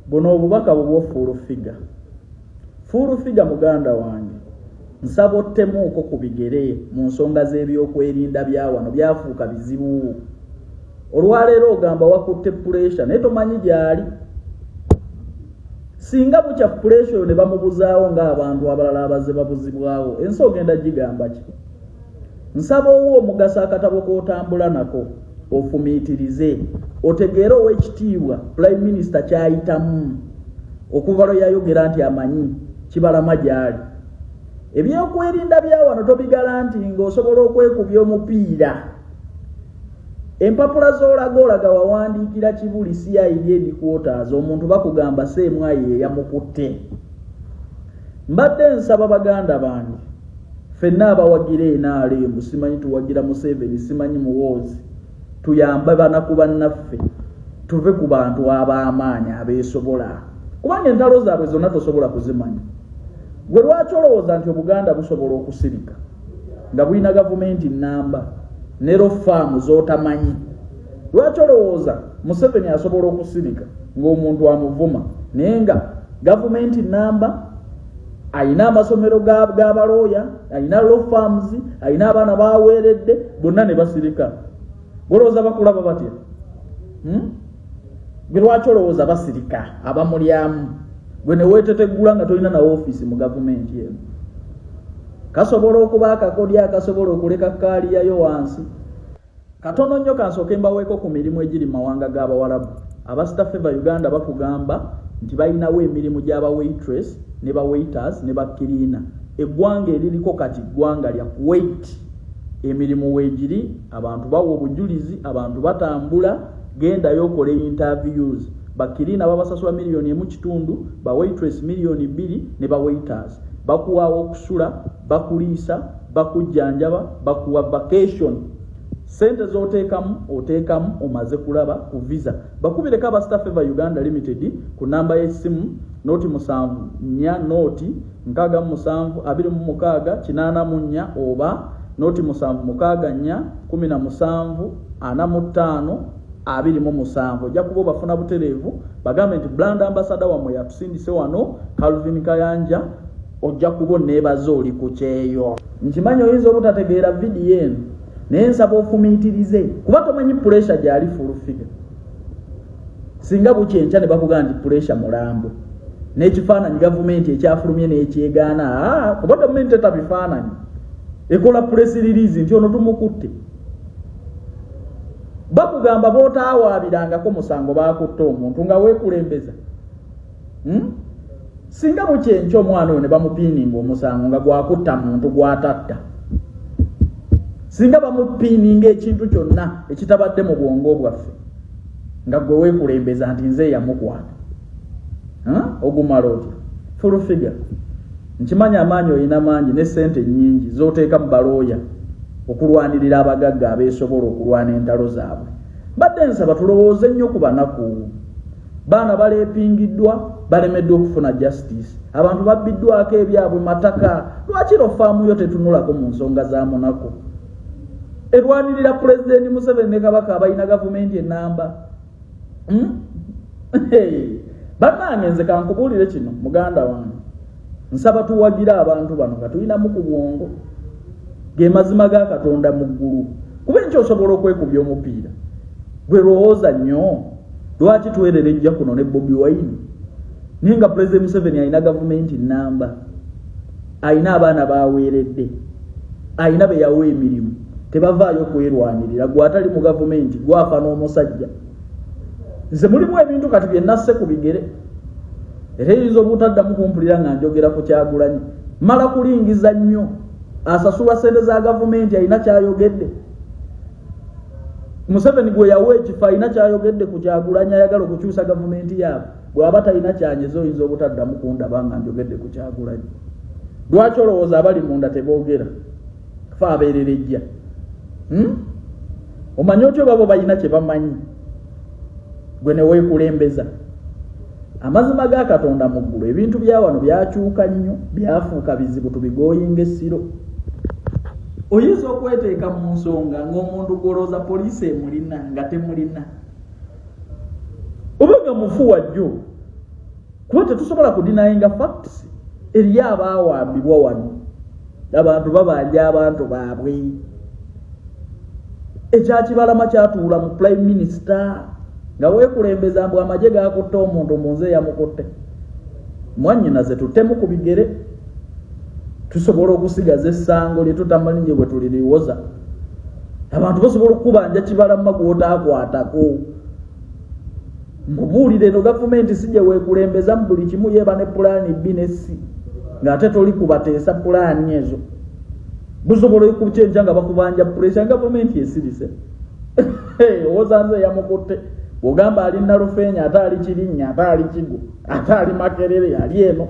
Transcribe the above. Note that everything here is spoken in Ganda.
Buno obubaka bubwo Full Figure. Full Figure muganda wange, nsaba ottemuuko ku bigere mu nsonga z'ebyokwerinda bya wano, byafuuka bizibu. Olwaleero ogamba wakutte Pressure naye tomanyi gy'ali. Singa bukya Pressure oyo ne bamubuzaawo ng'abantu abalala abazze babuzibwawo, ensi ogenda gigamba ki? Nsaba owe omugaso akatabo k'otambula nako, ofumiitirize, otegeere Owekitiibwa Prime Minister ky'ayitamu okuva lwe yayogera nti amanyi Kibalama gy'ali. Ebyokwerinda bya wano tobigala nti ng'osobola okwekubya omupiira. Empapula z'olaga olaga wawandiikira Kibuli CID headquarters, omuntu bakugamba Seemwayi ye yamukutte. Mbadde nsaba baganda bange ffenna abawagira NRM, simanyi tuwagira Museveni, simanyi Muhoozi, tuyambe banaku bannaffe, tuve ku bantu ab'amaanyi abeesobola, kubanga entalo zaabwe zonna tosobola kuzimanya. Gwe lwaki olowooza nti Obuganda busobola okusirika nga bulina gavumenti nnamba ne law firm z'otamanyi? Lwaki olowooza Museveni asobola okusirika ng'omuntu amuvuma naye nga gavumenti nnamba, ayina amasomero g'abalooya, ayina law firms, ayina abaana baweeredde bonna ne basirika? Golowooza bakulaba batya? Gwe lwaki olowooza basirika abamulyamu, gwe ne weeteteggula nga tolina na ofiisi mu gavumenti eno? Kasobola okuba akakodya akasobola okuleka kaaliyayo wansi katono nnyo. Kansooke mbaweeko ku mirimu egiri mu mawanga g'Abawalabu. Aba Star Favor Uganda bakugamba nti balinawo emirimu gy'aba waitress ne ba waiters ne ba cleaner. Eggwanga eririko kati ggwanga lya Kuwait. Emirimu weegiri, abantu bawa obujulizi, abantu batambula. Gendayo okole interviews. Ba cleaner babasasula 1.5 miliyoni, ba waitress 2 miliyoni ne ba waiters. Bakuwaawo okusula, bakuliisa, bakujjanjaba, bakuwa vacation. Sente z'oteekamu oteekamu omaze kulaba ku visa. Bakubireko aba Star Favor Uganda Limited ku namba y'essimu 074 067 26 84 oba 076 4 17 45 27. Ojja kuba obafuna butereevu. Bagambe nti brand ambassador wammwe yatusindise wano, Calvin Kayanja. Ojja kuba oneebaza oli ku kyeyo. Nkimanyi oyinza obutategeera vidiyo eno, naye nsaba ofumiitirize, kuba tomanyi Pressure gyali. Full Figure, singa bukya enkya ne bakugamba nti Pressure mulambo n'ekifaananyi gavumenti ekyafulumye n'ekyegaana, kuba gavumenti teta bifaananyi, ekola press release nti ono tumukutte. Bakugamba b'otaawaabirangako musango bakutte omuntu nga weekulembeza. Singa bukya enkya omwana oyo ne bamupiininga omusango nga gwakutta muntu gwatatta, singa bamupiininga ekintu kyonna ekitabadde mu bwongo bwaffe nga gwe weekulembeza nti nze eyamukwata, ogumala otya? Full Figure, nkimanyi amaanyi olina mangi ne sente nnyingi z'oteeka mu balooya okulwanirira abagagga abeesobola okulwana entalo zaabwe. Mbadde nsaba tulowooze nnyo ku banaku. Baana baleepingiddwa, balemeddwa okufuna justice, abantu babbiddwako ebyabwe mataka. Lwaki law firm yo tetunulako mu nsonga za munaku, erwanirira Pulezidenti Museveni ne Kabaka abalina gavumenti enamba? Bannange, nze kankubuulire kino, muganda wange, nsaba tuwagire abantu bano nga tulinamu ku bwongo. Ge mazima ga Katonda mu ggulu, kuba enkya osobola okwekubya omupiira. Gwe lowooza nnyo, lwaki twerera ejja kuno ne Bobi Wine, naye nga Pulezidenti Museveni alina gavumenti namba, alina abaana baweeredde, alina be yawa emirimu, tebavaayo kwerwanirira? Gwe atali mu gavumenti gwafa n'omusajja. Nze mulimu ebintu kati bye nasse ku bigere, era eyinza obutaddamu kumpulira nga njogera ku Kyagulanyi. Mala kulingiza nnyo, asasulwa sente za gavumenti, alina kyayogedde? Museveni gwe yawa ekifo alina kyayogedde ku Kyagulanyi ayagala okukyusa gavumenti yaabwe? Bw'aba talina kyanyeza, oyinza obutaddamu kundaba nga njogedde ku Kyagulanyi. Lwaki olowooza abali munda teboogera, fe abeerera ejja? Omanyi otya obabo balina kye bamanyi, gwe ne weekulembeza? Amazima ga Katonda mu ggulu, ebintu bya wano byakyuka nnyo, byafuuka bizibu, tubigooyinga essiro. Oyinza okweteeka mu nsonga ng'omuntu gw'olowooza poliisi emulina nga temulina, oba nga mufu wajjo. Kuba tetusobola kudenyinga facts. Eriyo abaawambibwa wano, abantu babanja abantu baabwe. Ekyakibalama kyatuula mu prime minister nga weekulembeza mbu amagye gakutte omuntu mu nze eyamukutte mwannyinaze tutemu ku bigere. Tusobola okusigaza essango lye tutamanyi bwe tuliriwoza. Abantu basobola okukubanja Kibalama gw'otaakwatako. Nkubuulira, eno gavumenti si gye weekulembeza mu buli kimu. Yeeba ne pulaani B ne C, ng'ate toli kubateesa pulaani ezo. Busobola okukyenja nga bakubanja pressure. Gavumenti esirise, owoza nze yamukutte. Bw'ogamba ali Nalufeenya, ate ali Kirinnya, ate ali Kigo, ate ali Makerere, ali eno.